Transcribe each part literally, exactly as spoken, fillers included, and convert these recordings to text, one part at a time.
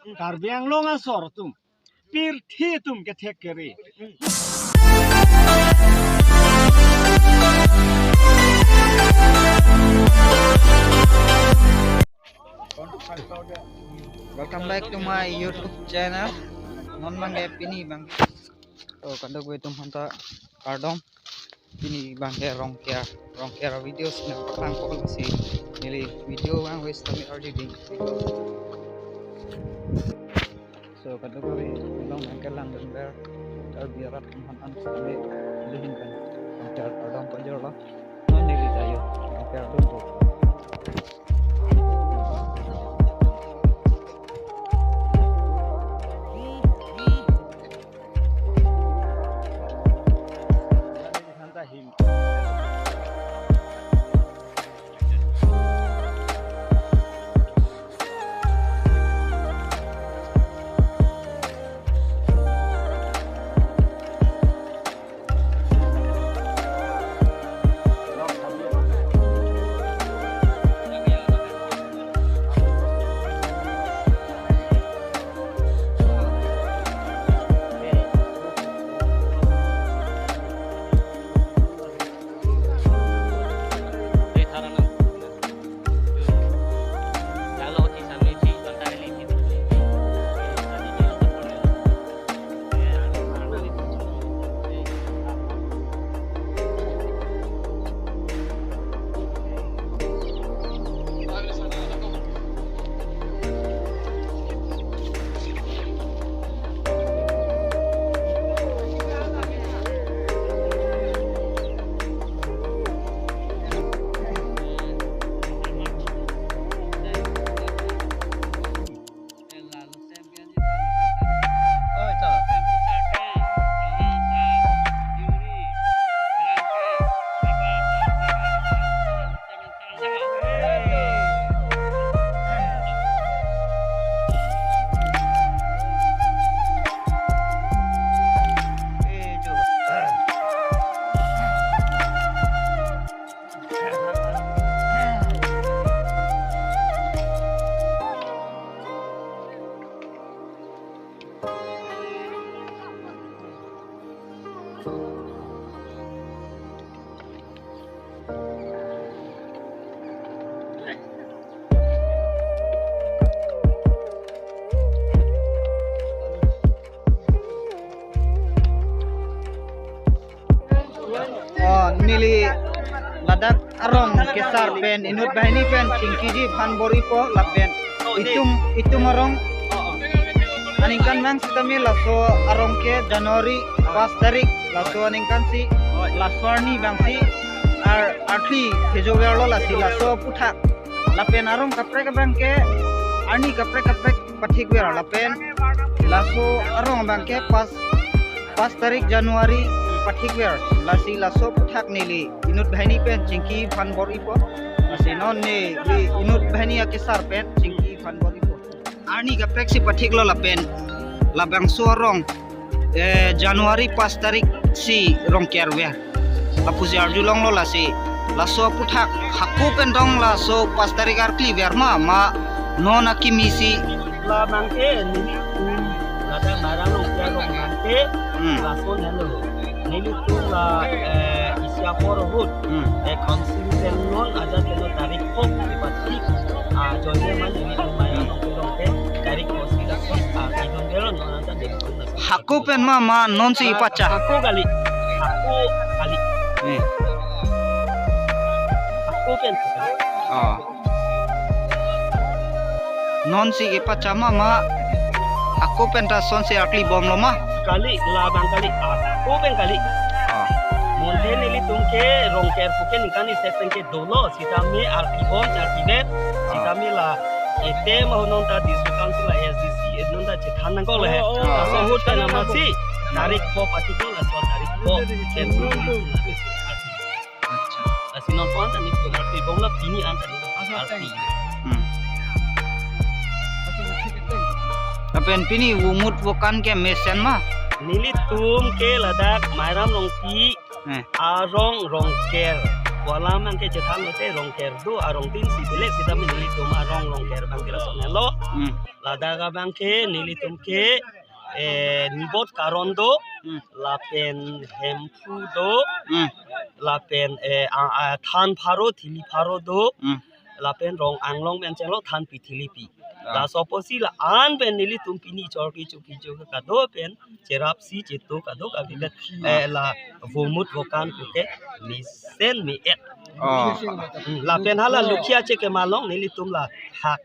Karbi Anglong asor atum, pirthe atum kethek kere. Welcome back to my YouTube channel. Non abangke pini abang, oh, kadokave atum aphanta kardom. Pini abangke Rongker, Rongker videos nangpaklang ko lasi neli video abang waste kami already ding. So, kadokave along abangke langdun ber, Karbi arat atum aphan an kami dihin pen Rongker kardom pajirlo. Non neli ta yo Rongker dun tu. Oh, neli ladak arong kesar pen inut banghini pen chingkiji aphan bor-ipo lapen itum, itum arong aningkan abang sitame laso arong ke January pas tarik laso aningkan si laso arni abang si ar-, arthi kejoverlo lasi laso aphuthak lapen arong kaprek abang ke arni kaprek kaprek pathikver lapen laso arong abang ke pas, pas tarik January pathikver lasi laso aphuthak neli inut banghini pen chingki aphan bor-ipo. Lasi non neli inut banghini akesar pen chingki aphan bor-ipo. Arni kaprek si pathiklo lapen labangso arong, eh, January pas tarik si rongkerver. Lapusi arjulonglo lasi laso aphuthak hako pen tong laso pas tarik arkliver ma, ma non akimi si. Labangke nelitum ladak Mairang Rongker arong abangke, hmm, laso nelo. Nelitum la, eh, isi apor ahut, hmm, eh, council pen non ajat pen tarik pho ipathik, ah, join man nelitum Mairang Rongker arong ke tarik pho si laso, ah, idun ber non anta nelitum laso. Hako pen ma, ma non si ipacha? Hako kali. Hako kali. Eh. Hako pen. Oh. Non si ipacha ma, ma hako pen ta son si arkli bomlo ma? Kali, labang kali, hako pen kali. Oh. Monte nelitum ke Rongker pu ke ningkan isi pen ke dolo, sitame arkli bom, arkli bet, oh, sitame la itum ahut non ta district council la S D C non ta chethan nangkok le. Oh, oh, laso ahut pen amatsi tarik pho pathiklo, laso tarik pho. Accha. Lasi non pon ta nelitum arkli bomlo, pini anta nelitum arkli. Hmm. Lapen pini vomut vokan ke mesen ma? Nelitum ke ladak Mairang Rongpi, eh, arong Rongker. Walam abang ke chethan lote Rongker do, arong tin si belek sitame nelitum arong Rongker abang ke lason helo. Hmm. Ladak abang ke nelitum ke, eh, Nibot Karon do, Hmm. lapen Hemphu do, Hmm. lapen, eh, a, a, Than Pharo, Thili Pharo do, Hmm. lapen Rong Anglong pen chenglo Than Pithilipi. Ah. Laso apotsi la-an pen nelitum pini chor kecho kecho kado pen cherap si chetu kado kabi pen, Hmm. eh, la vomut vokan puke mesen me-et. Oh. Hmm, lapen hala Lukhia che kemalong nelitum la hak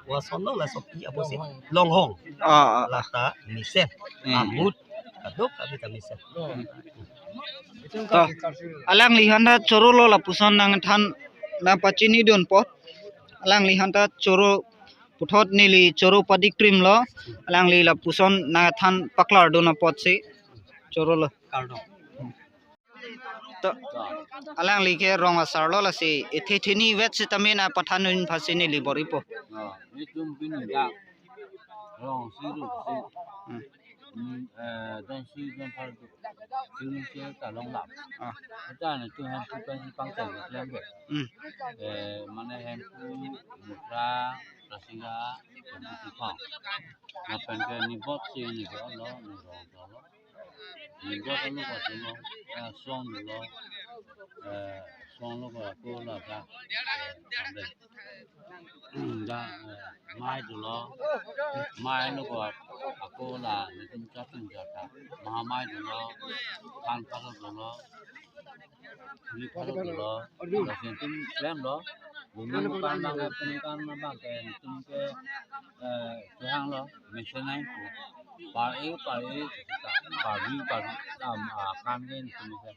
wason lo laso pi apotsi longhong. Ah, ah, ah. Lata mesen. Hmm. Amut kado kabi ta mesen. To, alangli aphan ta choro lo lapuson nangthan nangpachinidun apot. Alangli aphan ta choro puthot neli choro padik trim lo. Alangli lapuson nangthan paklardun apotsi choro lo. Kardom. To, alangli ke rong asar lo lasi ethe theni vet sitame nangpathandun aphansi neli bor-ipo. Ah, nelitum pini dak rong si ru si. Hmm. Hmm, eh, don si don phar tu. Chirung si ta longlap. Ah. Kita nelitum Hemphu pen pangcheng klem ke. Hmm. Eh, mane Hemphu, Mutra, Rasinga, Hemphu Tuphang. Lapen ke Nibot si Nibot lo, Nibot lo. Nibot alo ko lo, eh, Song lo, eh, Song lo ko ako la ka, eh, ande. Da, eh, Mai dolo, Mai lo ko ako la, nelitum chapin jata, Mahamai dolo, Than Pharo dolo, Thili Pharo dolo, lason nelitum klemlo, buman bukan bang, eh, peningkan bang, eh, nelitum ke, eh, kehang lo, mesen nangpo, par-e, par-e, par-e, par-e, am, ah, kan ke nelitum mesen,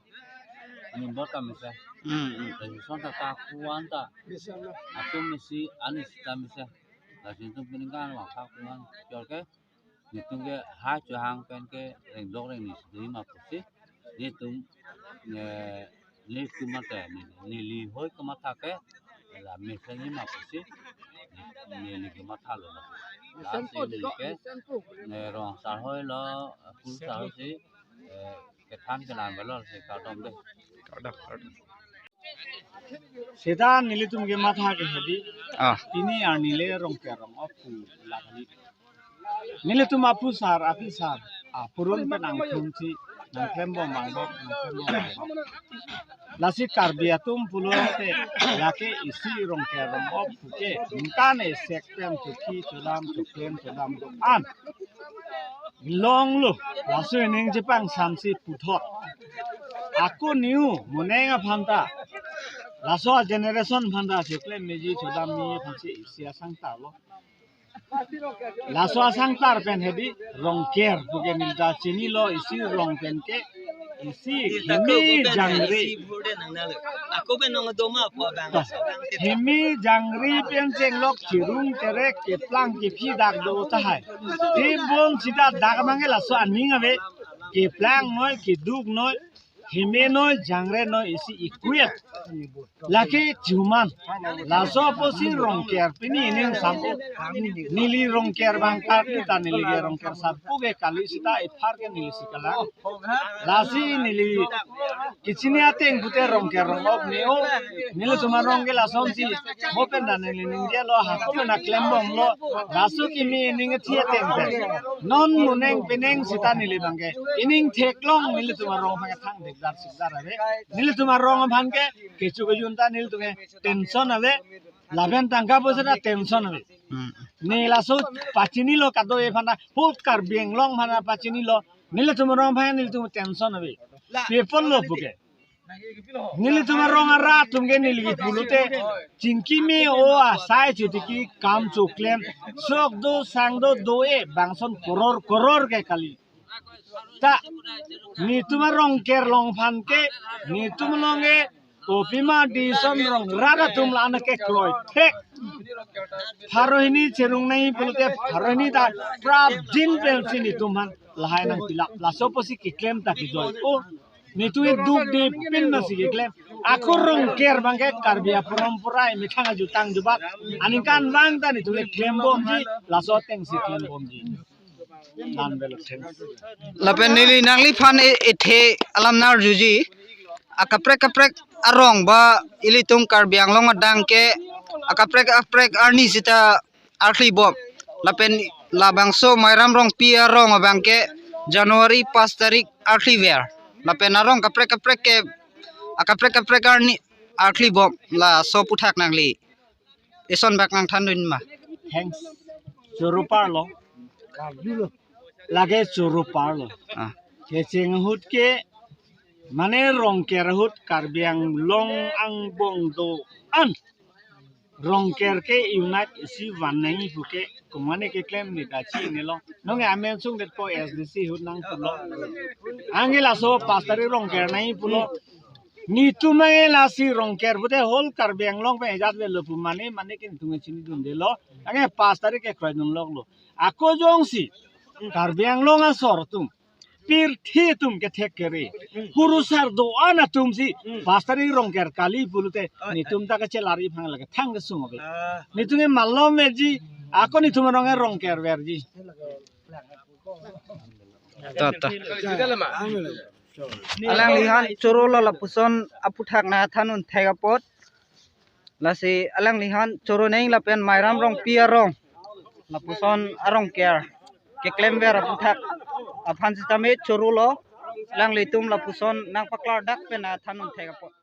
Nibot ta mesen. Hmm, hmm. Lason ta ta kuan ta, atum mesi, anis ta mesen. Lason nelitum peningkan bang, ta kuan, chor ke, nelitum ke ha chohang pen ke rengdok rengni si do-i ma pusi. Nelitum, eh, nelitum mate, ne-, neli hoi kematha ke, la mesen-i ma pusi, ne-, neli kematha lo lo. Lasi neli ke, ne rong asar hoi lo, phu asar hoi si, eh, kethan kelang belo si kardom de. Kardom, kardom. Seta nelitum kematha ke hedi. Ah. Pini arni le Rongker rong-op pu lagli. Nelitum aphu asar, aphi asar, apurun pen nangthumsi, nangklembom angbong, nangklembom angbong. Lasi Karbi atum pulote, lake isi Rongker rong-op puke, ningkan esek pen chokhi chodam, choklem chodam do-an longlo, laso ining chepangsamsi puthot. Ako new, moneng aphan ta, laso generation aphan ta, choklem meji chodam meji aphansi isi asangtar lo. Laso asangtar pen hedi Rongker puke neli ta chinilo, isi rong pen ke, isi himi jangre. Ako pen nong doma po bang. Himi jangre pen chenglok chirung cherek keplang kephi dak do tahai. Tebon sita dak abang ke laso aning ave. Keplang noi, keduk noi, himi noi, jangre noi, isi equal. Lake chuman. Laso apotsi Rongker pini ining sampo. Neli Rongker bang karpi ta neli ke Rongker sampo ke kali sita ipar ke neli si kalang. Lasi neli kechini ateng pute Rongker rong-op ne-o. Nelitum arong ke lasonsi. Mo pen ta neli ningjelo, hako pen ta klembomlo. Laso kimi ining thi ateng pen. Non moneng peneng sita neli abang ke ining theklong nelitum arong abang ke thang dikdar sikdar ave. Nelitum arong aphan ke kecho kejun ta nelitum ke tension ave. Lapen tangka poisa ta tension ave. Hmm. Ne laso pachinilo kado-e aphan ta, hut Karbi Anglong aphan ta pachinilo. Nelitum arong aphan nelitum tension ave. People lo puke. Nelitum arong arat atum ke neli ke pulote, chingki me-o asai chotiki kam choklem, sok do, sang do, do-e, bangson koror koror ke kali. Ta, netum a Rongker along aphan ke, netum along ke, kopima dison rong rat atum la-an ke kroi thek. Pharo hini cherung nangji pulote pharo hini ta prapjin pensi netum aphan lahai nangpilap. Laso apotsi keklem ta kejoi. O, netum ke dukde pin nangsi keklem. Ako Rongker abang ke Karbi a-parampara methang ajutang jubat. Aningkanvang ta netum keklembomji, laso atengsi klembomji. Lapen neli nangliphan e-, ethe alam nangarjuji. Akaprek kaprek arong ba ilitum Karbi Anglong adang ke akaprek akaprek arni sita arklibom. Lapen labangso Mairam Rongpi arong abang ke January pas tarik arkliver. Lapen arong kaprek kaprek ke akaprek akaprek arni arklibom, laso aphuthak nangli ison bak nangthandun ma? Thanks. Choro parlo. Lake choro parlo. Ah. Kecheng ahut ke, mane Rongker ahut Karbi Anglong angbong do-an. Rongker ke unite isi van nangji pu ke, kumane keklem ni ta chinilo. Nonke amen sungdetpo S D C ahut nangpulo. Anke laso pas tarik Rongker nangji pulo. Netum anke lasi Rongker pute whole Karbi Anglong pen ajat avelo pu mane, mane ke netum chinidundelo. Anke pas tarik ke kroidunloklo. Ako jongsi Karbi Anglong asor atum, pirthe atum kethek kere, kurusar do-an atum si pas tarik Rongker kali pulote netum ta kachelar-i aphan lake thang kesung ave. Netum ke malom verji, ako netum arong ke Rongker verji. To, to. Alangliphan chorolo, lapuson aphuthak nangthandun thek apot. Lasi alangliphan choro neng lapen Mairam Rongpi arong, lapuson a-Rongker keklemver aphuthak aphan sitame chorolo. Alanglitum lapuson nangpaklardak pen nangthandun thek apot.